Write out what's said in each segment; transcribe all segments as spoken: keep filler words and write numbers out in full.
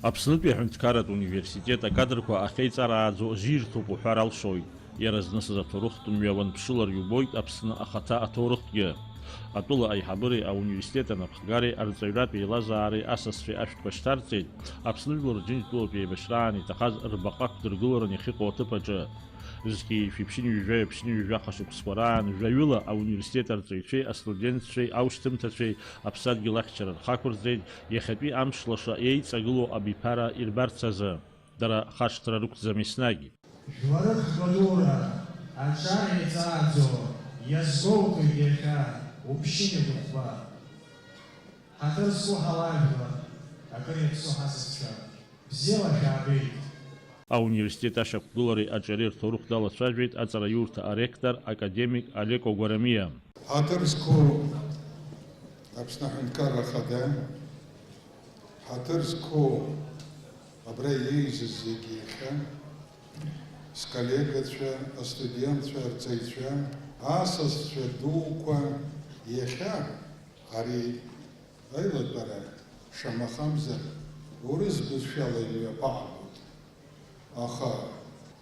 Аԥснытәи аҳәынҭқарратә университет акадрқәа ахьеиҵарааӡо зирҭоуп уҳәар алшоит. Иара знысыз аҭоурыхтә мҩа уанԥшылар иубоит Аԥсны ахаҭа аҭоурыхгьы. Атәыла аиҳабыреи ауниверситет анапхгареи арҵаҩратә еилазаареи асасцәеи ашәҭқәа шьҭарҵеит Аԥсны жәлар Џьынџьтәылатә еибашьраан иҭахаз рбаҟа ақәдыргыларан иахьыҟоу аҭыԥ аҿы. Зқьи жәшәи ԥшьынҩажәаҩа ԥшьынҩажәаха шықәсқәа раан жәаҩыла ауниверситет арҵаҩцәеи астудентцәеи аушьҭымҭацәеи аԥсадгьыл ахьчара рхы ақәырҵеит иахьатәи амш лаша еиҵагылоу абиԥара ирбарц азы. Дара хашҭра рықәӡам еснагь. Жәларык гәадура аҿар еиҵааӡо иазгәоуҭоит иахьа уԥшьынҩажәи хәба. Ҳаҭыр зқәу ҳауаажәлар, акыр иаԥсоу ҳасасцәа, бзиала шәаабеит! Ауниверситет ашьақәгылареи аҿиареи рҭоурых далацәажәеит аҵараиурҭа аректор, академик Алеко Гәарамиа. Ҳаҭыр зқәу Аԥсны Аҳәынҭқарра Ахада, ҳаҭыр зқәу абра еизаз зегьы иахьа, сколлегацәа, астудентцәа, арҵаҩцәа, асасцәа дуқәа, иахьа ари аилатәара, шамахамзар, урыс бызшәала имҩаԥаагоит. Аха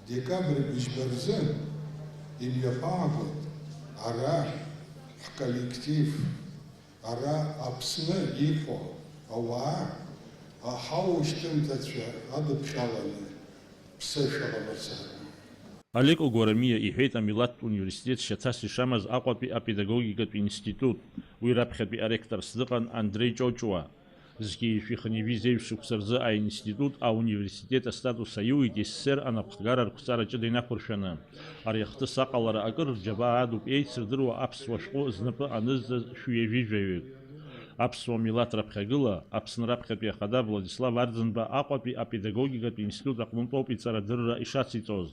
декабрь быжьба рзы имҩаԥаагоит ара ҳколлектив, ара Аԥсны иҟоу ауаа, аҳауа шьҭымҭацәа адыԥхьаланы ԥсышәала мацара. Алеко Гәарамиа иҳәеит амилаҭтә университет шьаҭас ишамаз Аҟәатәи апедагогикатә институт, уи раԥхьатәи аректорс дыҟан Андреи Ҷоҷуа. Зқьи жәшәи хынҩажәи зеижә шықәса рзы аинститут ауниверситет астатус аиуит СССР анапхгара рқәҵара ҷыда инақәыршәаны. Ари ахҭыс аҟалара акыр рџьабаа адуп еицырдыруа аԥсуа шәҟәы знапы анызҵаз шәҩажәижәаҩык. Аԥсуа милаҭ раԥхьагыла, Аԥсны раԥхьатәи ахада Владислав Арӡынба Аҟәатәи апедагогикатә институт аҟнытәоуп иҵарадырра ишациҵоз.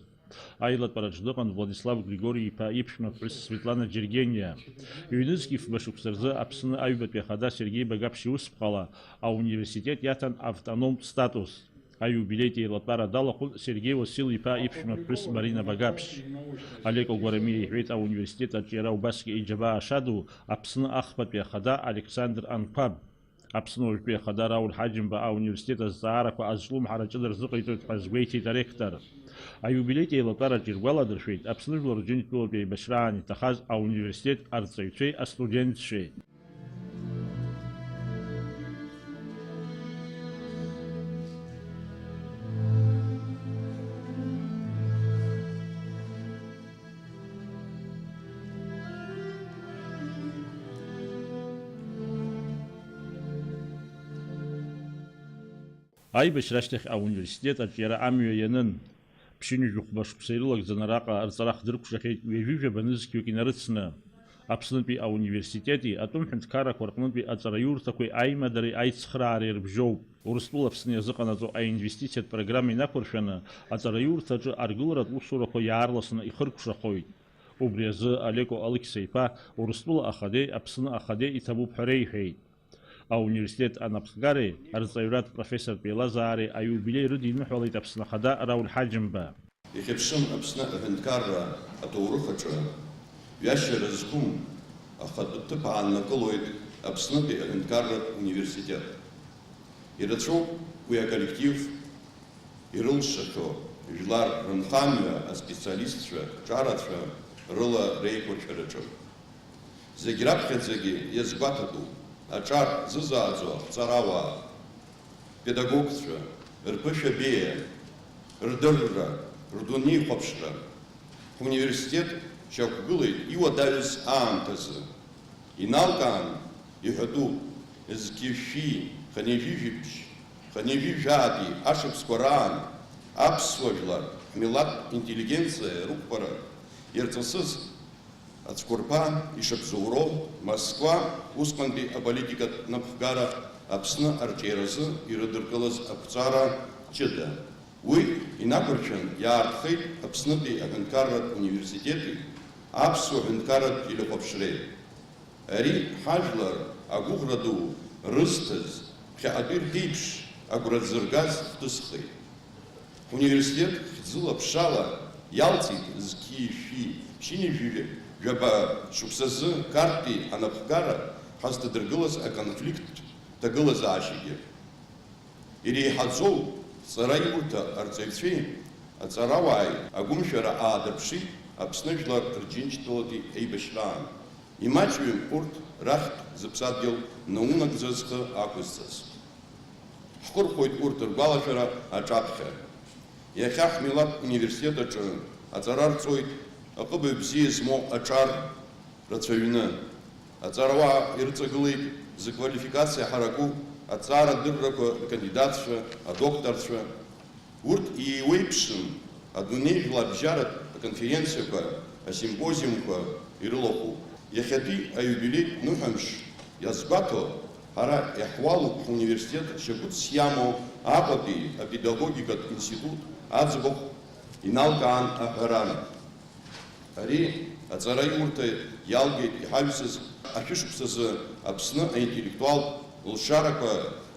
Аилатәараҿ дыҟан Владислав Григори-иԥа иԥшәма ԥҳәыс Светлана Џьергениа. Ҩнызқь фба шықәса рзы Аԥсны аҩбатәи ахада Сергеи Багаԥшь иусԥҟала ауниверситет иаҭан автономтә статус. Аиубилеитә еилатәара далахәын Сергеи Уасил-иԥа иԥшәма ԥҳәыс Марина Багаԥшь. Алеко Гәарамиа иҳәеит ауниверситет аҿиара убасгьы иџьабаа шаду Аԥсны ахԥатәи ахада Александр Анқәаб. Аԥсны уажәтәи ахада Рауль Ҳаџьымба ауниверситет азҵаарақәа азҿлымҳара ҷыда рзыҟаиҵоит ҳәа азгәеиҭеит аректор. Аиубилеитә еилатәараҿ иргәаладыршәеит Аԥсны жәлар Џьынџьтәылатә еибашьраан иҭахаз ауниверситет арҵаҩцәеи астудентцәеи. Аибашьра ашьҭахь ауниверситет аҿиара амҩа ианын. Ԥшьынҩажәи хәба шықәса ирылагӡаны араҟа рҵара хдыркәшахьеит ҩажәи жәаба нызқьҩык инарыцны. Аԥснытәи ауниверситети атәым ҳәынҭқаррақәа рҟнытәи аҵараиурҭақәеи аимадареи аицхраареи рыбжьоуп. Урыстәыла Аԥсны иазыҟанаҵо аинвестициатә программа инақәыршәаны, аҵараиурҭаҿы аргыларатә усурақәа иаарласны ихыркәшахоит. Убри азы Алеко Алықьса-иԥа Урыстәыла ахадеи Аԥсны ахадеи иҭабуп ҳәа реиҳәеит. Ауниверситет анапхгареи арҵаҩратә профессортә еилазаареи аиубилеи рыдиныҳәалеит Аԥсны Ахада Рауль Ҳаџьымба. Ихьыԥшым Аԥсны аҳәынҭқарра аҭоурых аҿы ҩашьара зқәым ахатә ҭыԥ ааннакылоит Аԥснытәи аҳәынҭқарратә университет. Ирацәоуп уи аколлектив ирылшахьоу жәлар рынхамҩа аспециалистцәа, ҿарацәа рыла реиқәыршәараҿы. Зегь раԥхьаӡагьы иазгәаҭатәуп аҿар зызааӡо ахҵарауаа, педагогцәа, рԥышәа беиа, рдырра, рдунеихәаԥшра. Ҳуниверситет шьақәгылеит иуадаҩыз аамҭазы. Иналкаан иҳәатәуп, зқьи жәшәи хынҩажәи жәибжь, хынҩажәи жәаатәи ашықәсқәа раан аԥсуа жәлар, ҳмилаҭтә интеллигенциа рықәԥара ирҵысыз ацәқәырԥа ишыбзоуроу, Москва усҟантәи аполитикатә напхгара Аԥсны арҿиаразы ирыдыркылаз ақәҵара ҷыда. Уи инақәыршәан иаартхеит Аԥснытәи аҳәынҭқарратә университети аԥсуа ҳәынҭқарратә телехәаԥшреи. Ари ҳажәлар агәыӷра ду рызҭаз, ԥхьаҟатәи рԥеиԥш агәра дзыргаз хҭысхеит. Ҳуниверситет хьӡыла-ԥшала иалҵит зқьи жәшәи ԥшьынҩажәи жәаба шықәсазы Қарҭтәи анапхгара ҳазҭадыргылаз аконфликттә ҭагылазаашьагьы. Иреиҳаӡоу ҵараиурҭа арҵаҩцәеи аҵарауааи агәымшәара аадырԥшит Аԥсны жәлар Рџьынџьтәылатәи еибашьраан. Имаҷҩым урҭ рахьтә зыԥсадгьыл наунагӡа зхы ақәызҵаз. Ҳхырхәоит урҭ ргәалашәара аҿаԥхьа. Иахьа ҳмилаҭ университет аҿы аҵара рҵоит аҟыбаҩ бзиа змоу аҿар рацәаҩны. Аҵарауаа ирыҵагылеит зквалификациа ҳараку аҭҵаарадыррақәа ркандидатцәа, адокторцәа. Урҭ еиуеиԥшым адунеи жәларбжьаратә аконференциақәа, асимпозиумқәа ирылахәуп. Иахьатәи аиубилеитә ныҳәамш иазгәаҭо, ҳара иаҳуалуп ҳуниверситет шьагәыҭс иамоу Аҟәатәи апедагогикатә институт аӡбахә иналкаан аҳәаран. Ари аҵараиурҭа иалгеит иҳаҩсыз ашәышықәсазы Аԥсны аинтеллектуалтә лшарақәа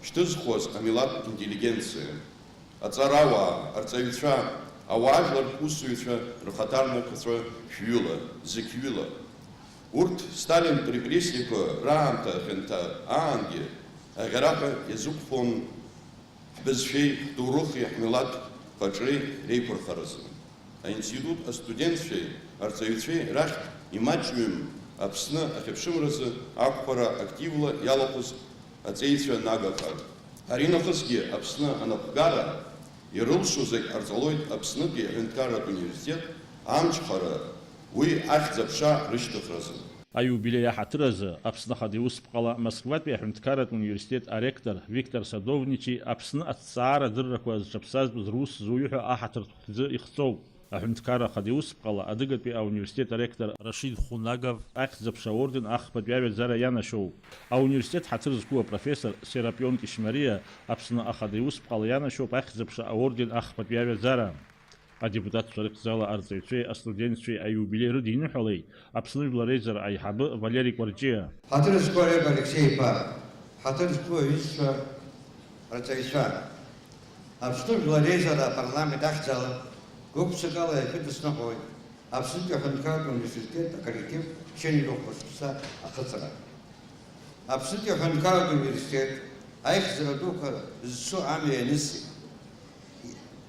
шьҭызхуаз амилаҭ интеллигенциа. Аҵарауаа, арҵаҩцәа, ауаажәлартә усзуҩцәа рхаҭарнакцәа шәҩыла, зықьҩыла. Урҭ Сталинтә репрессиақәа раамҭа хьанҭа аангьы аӷьараҳәа иазықәԥон ҳбызшәеи, ҳҭоурыхи, ҳмилаҭ патреи реиқәырхаразы. Аинститут астудентцәеи арҵаҩцәеи рахьтә имаҷҩым Аԥсны ахьыԥшымразы ақәԥара активла иалахәыз аҵеицәа нагаха. Ари нахысгьы Аԥсны анапхгара ирылшо зегь ҟарҵалоит Аԥснытәи аҳәынҭқарратә университет амчхара, уи ахьӡ-аԥша рышьҭыхразы. Аиубилеи аҳаҭыр азы Аԥсны Ахада Иусԥҟала Москватәи аҳәынҭқарратә университет аректор Виктор Садовничи Аԥсны аҭҵаара адыррақәа зҽаԥсазтәыз рус зуҩы ҳәа аҳаҭыртә хәҭӡы ихҵоуп. Аҳәынҭқарра Ахада Иусԥҟала адыгатәи ауниверситет аректор Рашид Хунагов ахьӡ-аԥша аорден ахԥатәи аҩаӡара ианашьоуп. Ауниверситет ҳаҭыр зқәу апрофессор Серапион Кишмариа Аԥсны Ахада Иусԥҟала ианашьоуп ахьӡ-аԥша аорден ахԥатәи аҩаӡара. Адепутатцәа рыхьӡала арҵаҩцәеи астудентцәеи аиубилеи рыдиныҳәалеит Аԥсны Жәлар Реизара аиҳабы Валери Кәарҷиа. Ҳаҭыр зқәу Олег Алексеи-иԥа, ҳаҭыр зқәу аҩызцәа, рҵаҩцәа, Аԥсны Жәлар Реизара апарламент ахьӡала гәык-ԥсыкала иашәыдысныҳәоит Аԥснытәи аҳәынҭқарратә университет аколлектив шьынҩажәа хәышықәса ахыҵра. Аԥснытәи аҳәынҭқарратә университет аихьӡара дуқәа зцу амҩа ианыси.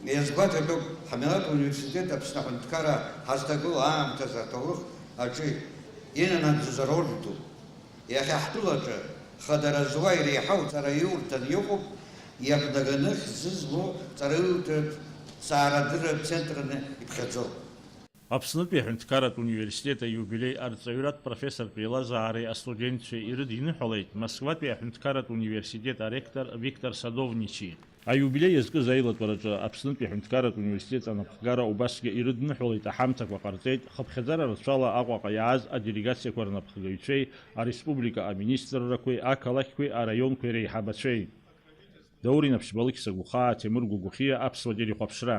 Иазгәаҭатәуп, ҳмилаҭ университет Аԥсны аҳәынҭқарра ҳазҭагылоу аамҭазы аҭоурых аҿы инанагӡоз ароль ду. Иахьа ҳтәылаҿы хадара зуа иреиҳау ҵараиурҭан иҟоуп, иахәнаганы хьӡы змоу ҵараиурҭатә ҭҵаарадырратә центрны иԥхьаӡоуп. Аԥснытәи аҳәынҭқарратә университет аиубилеи арҵаҩратә профессортә еилазаареи астудентцәеи ирыдиныҳәалеит Москватәи аҳәынҭқарратә университет аректор Виктор Садовничи. Аиубилеи иазкыз аилатәараҿы Аԥснытәи аҳәынҭқарратә университет анапхгара убасгьы ирыдныҳәалеит, аҳамҭақәа ҟарҵеит, хыԥхьаӡара рацәала Аҟәаҟа иааз аделегациақәа рнапхгаҩцәеи ареспублика аминистррақәеи ақалақьқәеи араионқәеи реиҳабацәеи. Даур Инаԥшьба, Алықьса Гәыхаа, Ҭемыр Гәыгәхиа, Аԥсуа телехәаԥшра.